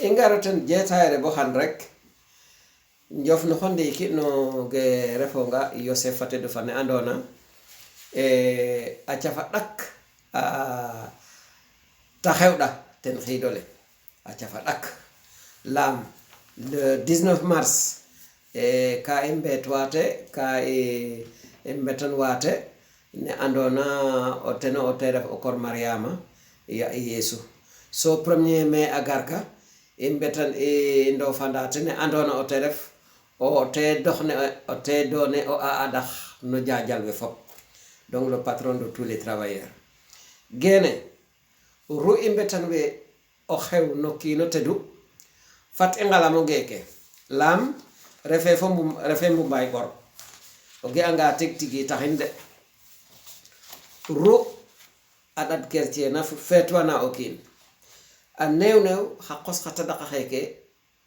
ingaroten jetayre bo han rek njofno honde ikino ge refonga Yosef fate do fane andona a cafa dak ta xewda ten xidole a cafa dak lam le 19 mars ka imbetwate ka imbetan wate ne andona o teno o teref o kor Mariama ya Yesu so 1er mai agarka imbetan ndo fandate ne andona o teref o te doxne o te donné o adax no jajalbe fop donc le patron de tous les travailleurs gene ru imbetan we o xew no kino tedu fat engalamo geke lam refe mbay gor o ge anga tek tigi taxinde ru adat kertie na fetwana okin a new xa qos xa tadaqa xeke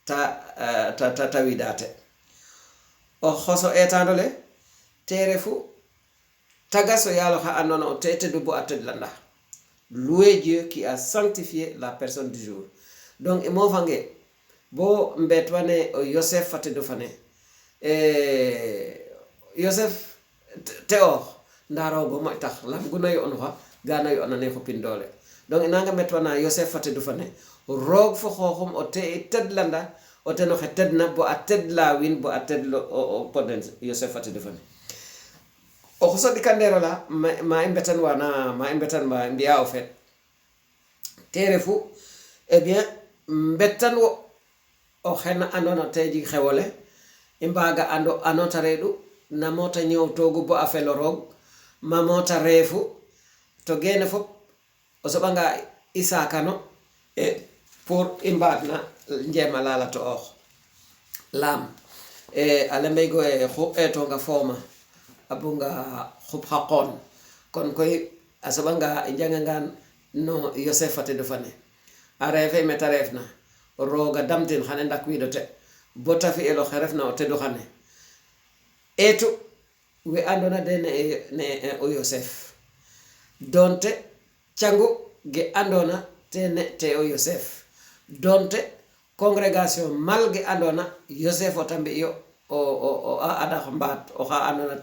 ta widate o xoso etandole terefu tagaso yalo xa andona o tete du bo atedlanda louer Dieu qui a sanctifié la personne du jour donc mo fange bo mbetwane o Yosef fate do fane Yosef teo ndaro go mo tax lam guna yo onwa gana yo onane ko pindole donc inanga metwana Yosef fate do fane rog fo xoxum o te tedlanda o teno xetedna bo atedla win bo atedlo o poden Yosef fate do fane o xoso dikandero la ma imbetan wana ma imbetan ma mbiya o fait terefu eh bien mbetan wo o xena andona teji xewole imbaga ando anota redu na mota ñew togu bo afelo rog ma mota refu to gene fop o sobanga isakano pour imbagna njema lala to ox lam alembe go xu eto nga foma abunga xub xaqon kon koy asobanga njangangan no Yosef fate do fane arefe metarefna roga damtin xane ndak widote bota fi elo xerefna o tedu xane etu we andona de ne o Yosef donte cangu ge andona te o Yosef donte congrégation malge andona Yosef o tambi yo o ada xambat o xa andona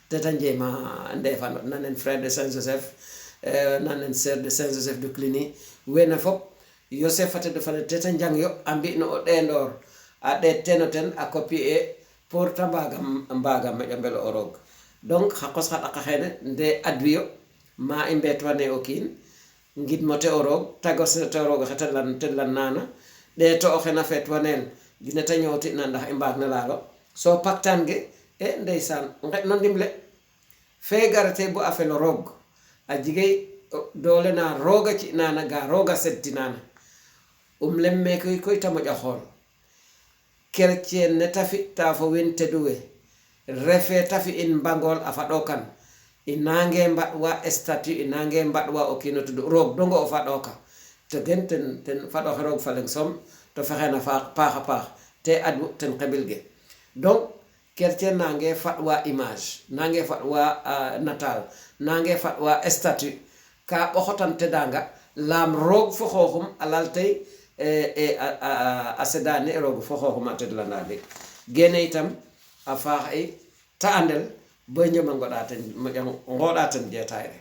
teta njema ndefano nanen frère de Saint Joseph nanen sœur de Saint Joseph de Cluny wena fop Yosef fate do fane teta njang yo ambi no o dendor a de tenoten a copier pour tambaga me jambelo orog donc xaqos xa daqa xene nde adwiyo ma imbetwane okin ngid mote orog tagos te orog xetelan nana de to xena fetwanel dina ta ñoti na ndax imbag na lalo so paktange ndeysan nget non dimle fe garate bu afelo rog a jigay dole na roga ci nana ga roga setti nana lemme koy tamo jaxol chrétien ne tafi ta fo wente duwe refe tafi in bangol afado kan inange mbadwa statut inange mbadwa okino to rog dongo o fadoka to genten ten fado rog falen som to fexena fa paxa te adu ten qabilge donc chrétien nange fatwa image nange fatwa natal nange fatwa statut ka boxotan te danga lam rog fo xoxum alaltay a sedane rog fo xoxum atedlanade gene itam a faax ta andel bo ñama ngoda ten mo ngoda ten jetayre